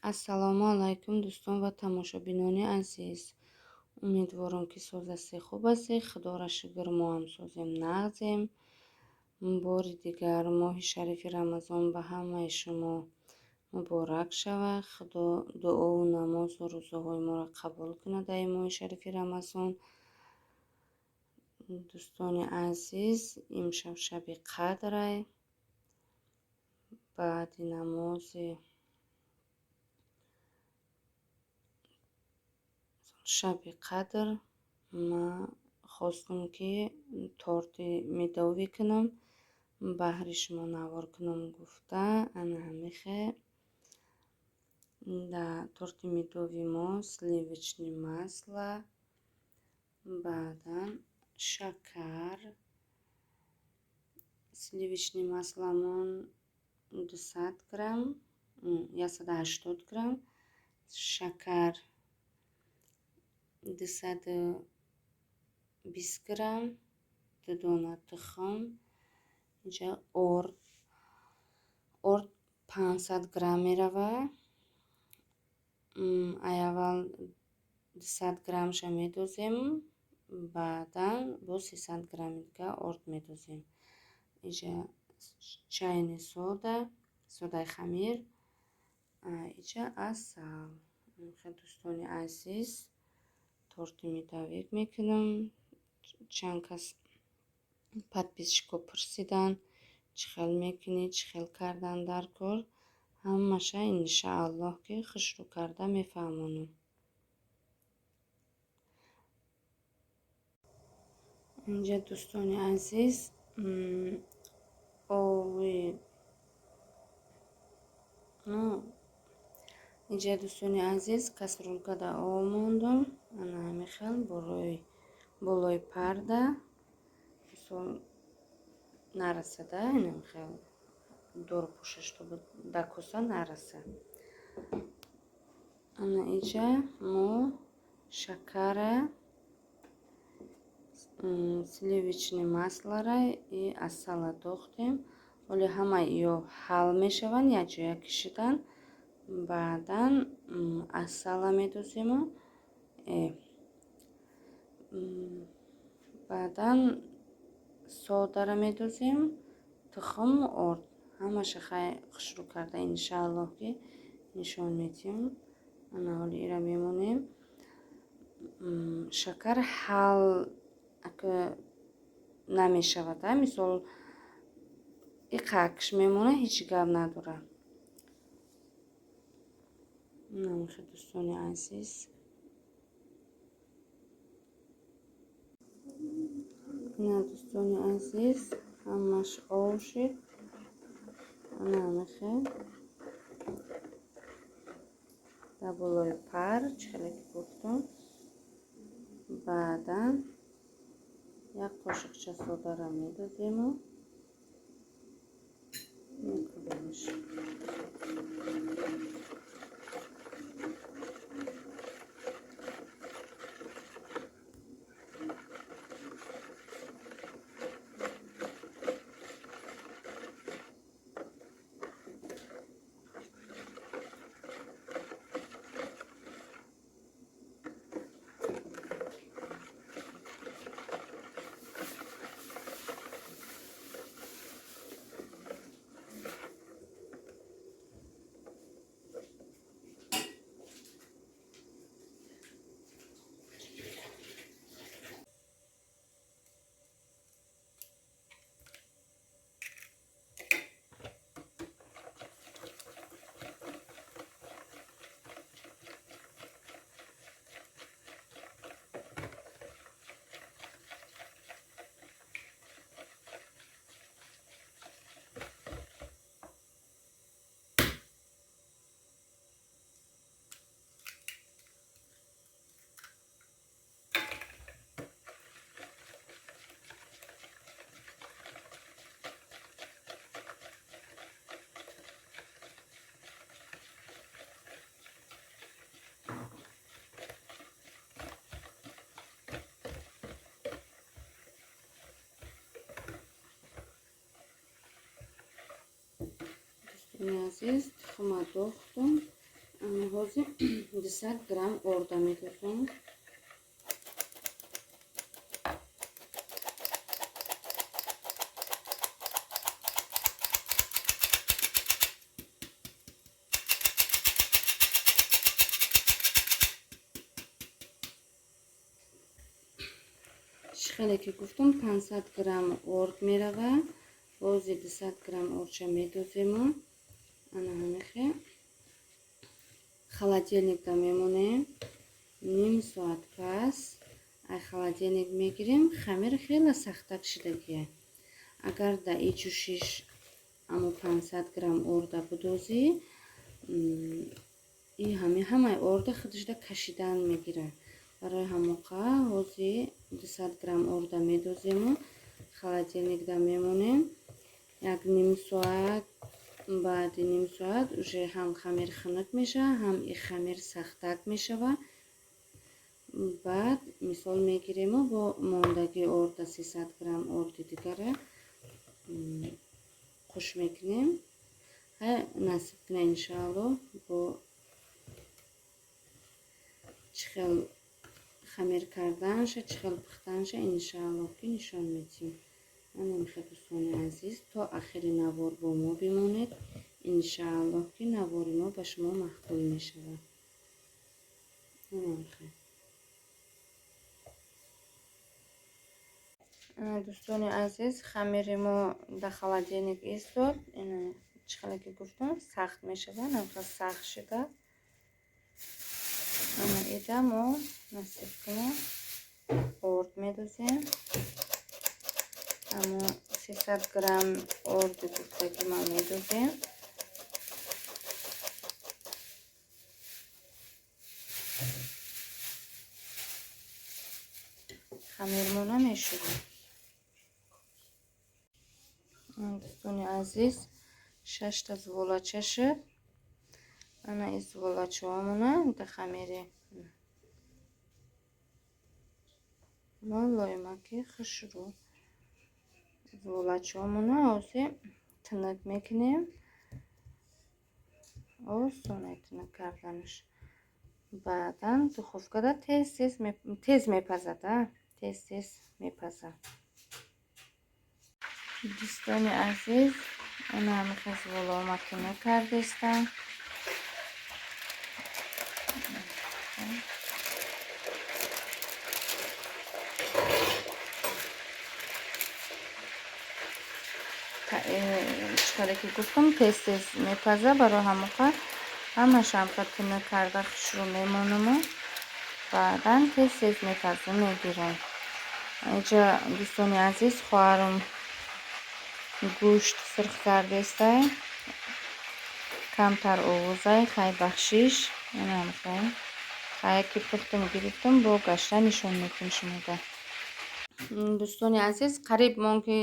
Ассалому алайкум, дӯстон ва тамошобинони азиз. Умедворам, ки соз ҳастед, хуб ҳастед. Худоро шукр, мо ҳам созем, нағзем. Бори дигар моҳи шарифи Рамазон ба ҳамаи шумо муборак шавад. Худо дуову намозу рӯзаҳои моро қабул кунад дар ин моҳи шарифи Рамазон. Дӯстони азиз, имшаб шаби қадрай. Баъди намози шаби қадр ман хостум, ки торти медовӣ кунам, баҳри шумо навор кунам гуфта. Ана ҳамихе дар торти медовый мо сливочный масло, баъдан шакар. Сливочный масламон 200 грамм, 180 грамм, шакар 220 грамм, ду дона тухм, инҷа орд. Орд 500 грамм меравад. Ай аввал 200 граммша медозем, баъдан боз 300 грамми дига орд медозем. Инҷа чайный сода, содаи хамир, инҷа асал. Дӯстони азиз, торти медовик мекунам. Чанд кас подписчикҳо пурсиданд, чӣ хел мекунӣ, чӣ хел кардан дар кор. Ҳамаша иншааллоҳ, ки хушрӯ карда мефаҳмонам. Инҷа, дӯстони азиз, ови ну, инҷа, дӯстони азиз, кастрюлькада об мондум. Ана ҳамин хел болои парда, мисол, нарасада, инам хел дур боша, чтобы да коса нараса. Ана инҷа мо шакара, сливочный маслора и асала дохтем. Ҳоле ҳамаи иё ҳал мешаванд, якҷоя кишидан. Баъдан асала медозему баъдан содара медозем, тухму орд. Ҳамаша хай хушрӯ карда иншааллоҳ, ки нишон медиҳем. Ана ҳоли ира мемонем. Шакар ҳал намешавад, мисол, иқакш мемонад, ҳеҷ гап надорад. Намихе, дӯстони азиз. Ина, дӯстони азиз, ҳамаш ов шид. Ана ҳамихе дар болои пар, чӣ хеле ки гуфтум. Баъдан як қошиқча содара медозему мекунемш. Дӯстони азиз, тухма дохтум. Ҳозир 200 грамм орда медозам. Хеле ки гуфтам, 500 грамм орд мерава. Бози 200 грамм ордша медозему. Ана ҳамихе холодильникда мемонем. Ним соат пас ай холодильник мегирем. Хамир хеле сахтак шидагия. Агар да и ҷӯшиш амо 500 грамм орда будозӣ, и ҳами ҳамаи орда худашда кашидан мегирад. Барои ҳамоқа ҳозир 200 грамм орда медозему, холодильникда мемонем. Як ним соат, баъди ним соат уже ҳам хамир хунук мешавад, ҳам и хамир сахтак мешавад. Баъд мисол мегирему бо мондагии орда 300 грамм орди дигара қуш мекунем. Насиб куна, иншаалло, бо чӣ хел хамир карданша, чӣ хел пухтанша, иншаалло, ки нишон медиҳем. Анамихе, дӯстони азиз, то ахири навор бо мо бимонед. Иншааллоҳ, ки навори мо ба шумо маъқул мешавад. Анамихе, дӯстони азиз, хамири мо дар холодильник истод. Чӣ хеле ки гуфтам, сахт мешавад, намха сахт шуда. Ана ида мо, насиб кунем, орд медозем. Амо 300 грамм орди гуфтагӣ ма медозем. Хамирмо намешӯрем. Дӯстони азиз, шашта зволача шуд. Ана и зволачаҳомона да хамири мо лоимаки хушрӯ зволачаҳомона ҳозир тинак мекунем. Осонай тинак карданаш. Баъдан духовкада тез тез тез мепазад, тез тез мепазад. Дӯстони азиз, ана ҳамихе зволаома тинак кардестам. Чӣ хеле ки гуфтам, тез тез мепаза. Барои ҳамоқа ҳамаша ҳамха тинак карда хушрӯ мемонаму баъдан тез тез мепаза, мегирам. Инҷа, дӯстони азиз, хоҳарам гӯшт сирх кардестай. Камтар овозай, хай, бахшиш. Инамхай хая ки пухтум, гирифтум, бо гашта нишон медиҳем шумода. Дӯстони азиз, қариб мон ки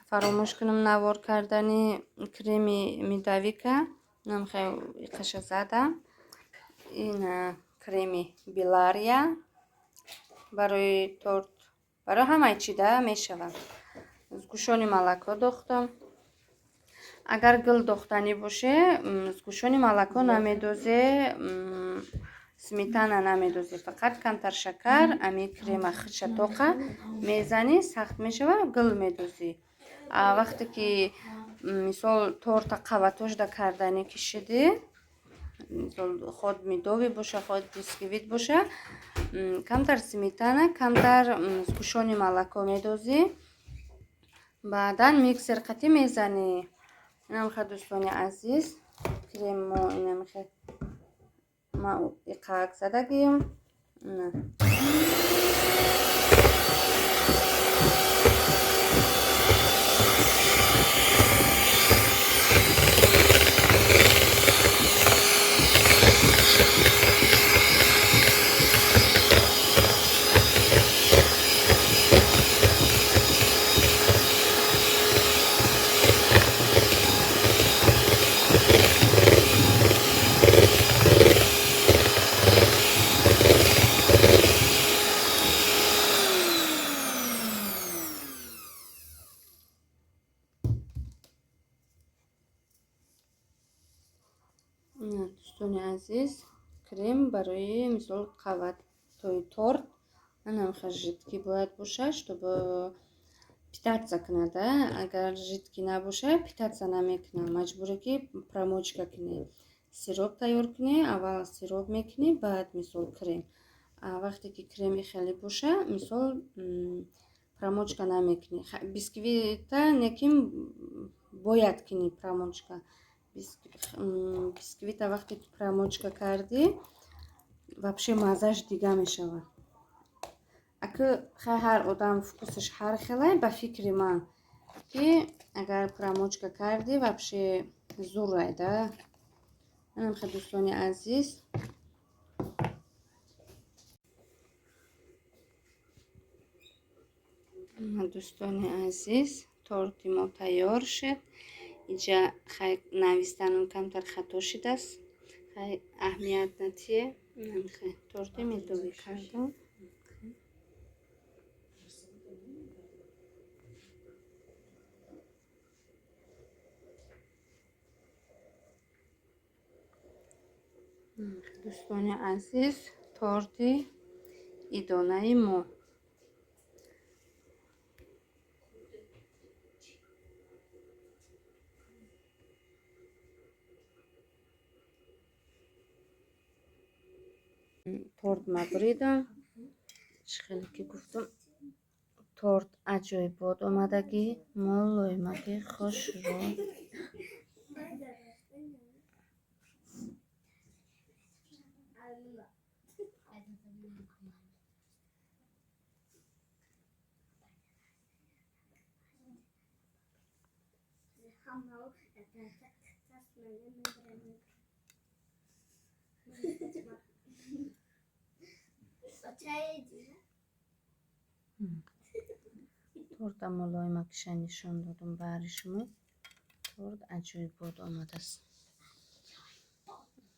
фаромӯш кунам навор кардани креми медовика. Намхай иқаша задам. Ин креми Белария барои торт, барои ҳамаи чида мешавад. Сгущённый молоко дохтам. Агар гул дохтанӣ боше, сгущённый молоко намедозе, сметана намедозе, фақат камтар шакар, ами крема хича тоқа мезанӣ, сахт мешавад, гул медозӣ. А вақте ки мисол торта қаватошда карданӣ кишидӣ, мисол ход медовый боша, ход бисквит боша, камтар сметана, камтар сгущённый молоко медозӣ, баъдан миксер қатӣ мезанӣ. Инамихе, дӯстони азиз, кремо инамихе ма иқак задагим. Дӯстони азиз, крем барои мисол қаватҳои торт анамха жидкий бояд бошад, чтобы питаться кунад. Агар жидкий набошад, питаться намекунад. Маҷбуре ки промочка кунӣ. Сироп тайёр кунӣ, аввал сироп мекунӣ, баъд мисол крем. Вақте ки креми хеле боша, мисол промочка намекунӣ. Бисквита неким бояд кунӣ промочка. Бисквита вақте ки промочка кардӣ, вообще маззаш дига мешавад. Ака хай ҳар одам вкусаш ҳар хелай, ба фикри ман ки агар промочка кардӣ, вообще зурай да. Анамхе, дӯстони азиз. Дӯстони азиз, торти мо тайёр шуд. Инҷа хай навистанам камтар хато шудааст. Хай, аҳамият натие. Торти медовый кардам. Дӯстони азиз, торти идонаи мо. Торт ма буридам. Чӣ хеле ки гуфтам, торт аҷоибот омадагӣ, мулоимаки, хушрӯ. Торта мулоимакиша нишон додум баҳри шумо. Торт аҷоибот омадааст.